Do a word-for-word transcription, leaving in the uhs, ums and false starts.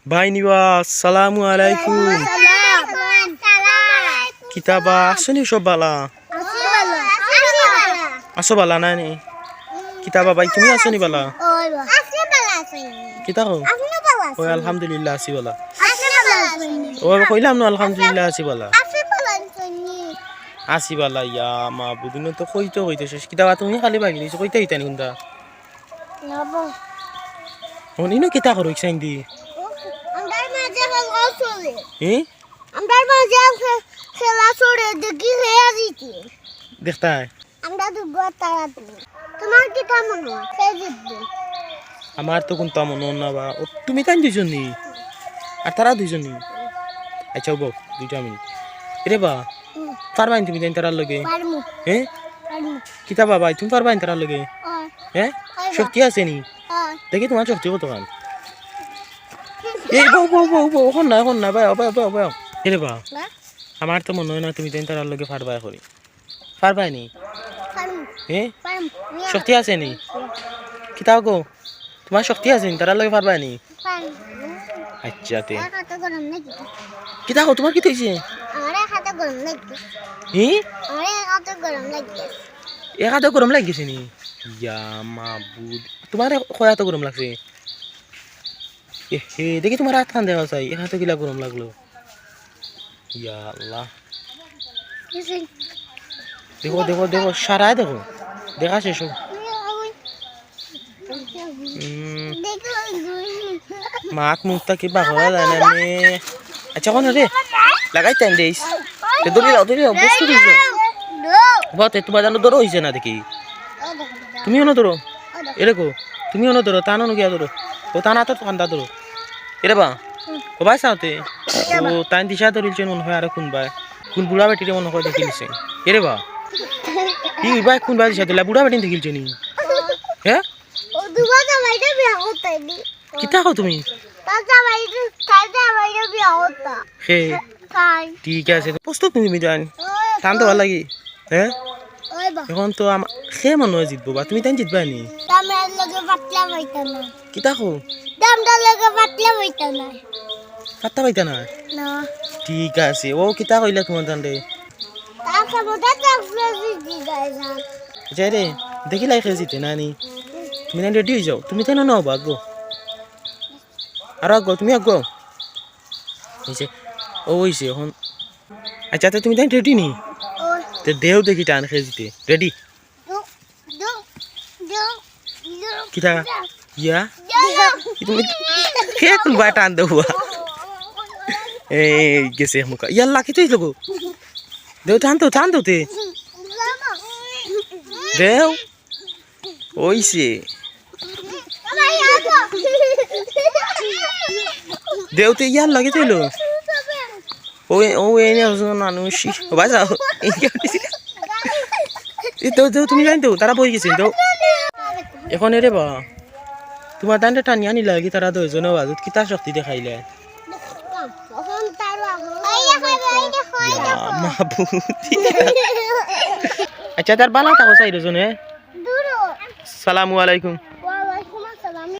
ভাইনি বা, আসসালামু আলাইকুম। কিতা বা, আছো নি সব বালা? আছো বালা নায় নি? কিতা বা ভাই, তুমি আছো নি বালা? কিতা কও? ওই আলহামদুলিল্লাহ আছি বালা। ও কইলাম না আলহামদুলিল্লাহ আছি বালা। আছি বালা, ইয়া মাবুদ, ইনো তো কইতে কইতে শেষ। কিতা বা তুমি খালি ভাগি দিছো, কইতে কইতে নি কুনটা? অনিনো কিতা করো ইকসাইন দি? আমরার মাঝে খেলা চলে। হি? আমরার মাঝে খে-, খেলা চলে, দেখি কে জিতে। দেখতায়? আমরা দুগো তারা তুমি। তোমার কিতা মনো অয়? কে জিতবে? আমার তো কুনতা মনো অয় না বা। ও, তুমি তাইন দুইজন নি? আর তারা দুইজন নি? আচ্ছা, বউ, দুইটা মিনিট। এরে বা, হুম। পারবাইন তুমি তাইন তারার লগে? পারমু। হে? পারমু। কিতা বা ভাই, তুমি পারবাইন তারার লগে? অয়। হে? অয় বা। শক্তি আছে নি? অয়। দেখি তোমার শক্তি কতখান। এই বউ, বউ, বউ, বউ, অখন না, অখন না, ভাই, ভাই, ভাই, ভাই। এরে বা, না? আমার তো মনো অয় না তুমি তাইন তারার লগে পারবায় করি। পারবায় নি? পারমু। হে? পারমু। শক্তি আছে নি? কিতা গো? তোমার শক্তি আছে নি? তারার লগে পারবায় নি? পারমু। আচ্ছা, তে। আমার হাতে গরম লাগি। কিতা গো, তোমার কিতা অইছে? আমার এক হাতে গরম লাগি। হি? আমার এক হাতে গরম লাগি। এক হাতে গরম লাগি গেছে নি? ইয়া মাবুদ। তোমার কয় হাতে গরম লাগছে? এ হে, দেখি তোমার আতখান দেখাও চাই, এক হাতে কিলা গরম লাগলো। ইয়া আল্লাহ। দেখো, দেখো, দেখো, সারায় দেখো। দেখা শেষ হোক। উম, মাত মুখটা কিবা করা যায় না নে। আচ্ছা, কোন রে? লাগাই টাইম দেইস। তে ধরি লাও, ধরি লাও, বস্তু ধরি লাও। বাতে তোমার জানো ধরো অইছে না দেখি। তুমি অনো ধরো। এরে গো, তুমি অনো ধরো, তান অনো গিয়া ধরো। ও তান আতর কান্দা ধরো। এরে বা, ও ভাই চাওতে। ও তাইন দিশা ধরিলছে মনো অয় আরো কুনবায়। কুন বুড়া বেটিরে মনো অয় দেখিলিছে। এরে বা, ই ভাই কুনবায় দিশা ধরিলা, বুড়া বেটি দেখিলছে নি? হে? ও দুবাতা ভাইরে বিয়া করতায় নি। কিতা কও তুমি? তাতা ভাইরে, তাতা ভাইরে বিয়া করতা। হে। তাই। ঠিক আছে, প্রস্তুত নি তুমি জান? ও, টান দেওয়া লাগি। হে? ওই বা। অখন তো আমা-, কে মনো অয় জিতবো বা? তুমি তাইন জিতবায় নি? দামরার লগে পাতলা পাইতা না। কিতা কও? দামরার লগে পাতলা পাইতা না। পাতলা পাইতা না? না। ঠিক আছে, ও কিতা কইলা তোমার তানরে? তার ক্ষমতা তো একশো জিতে যায় না। আচ্ছা রে, দেখিলাই কে জিতে না নি? তুমি তাইন রেডি অই যাও, তুমি তাইন অনো আউক্কা আগে। আরো আগে, তুমি আগে। অইছে, ও অইছে, অখন। আচ্ছা, তে তুমি তাইন রেডি নি? ও। তে দেও দেখি টান কে জিতে। রেডি? দু, দু, দু, দু। কিতা? ইয়া? দু। তুমি কে কুনবায় টান দেওয়া? এই গেছে মুখা। ইয়াল্লা, কিতা অইলো গো? দেও, টান দেও, টান দেও তে। দেও। অইছে। দেও তে ইয়ার লাগি তইলো। ও, ও, এই নিয়ে আসো, মানুষ। ও ভাই, যাও। এই দেও, দেও, তুমি জানো তো, তারা বই গেছে, দেও। অখন এরে বা, তোমার তানরে টানিয়া নিলা কি তারা দুইজনে বাজুত, কিতা শক্তি দেখাইলে? ইয়া, মাবুদ। আচ্ছা, তার বালা থাকো চাইরোজনে। সালামু আলাইকুম।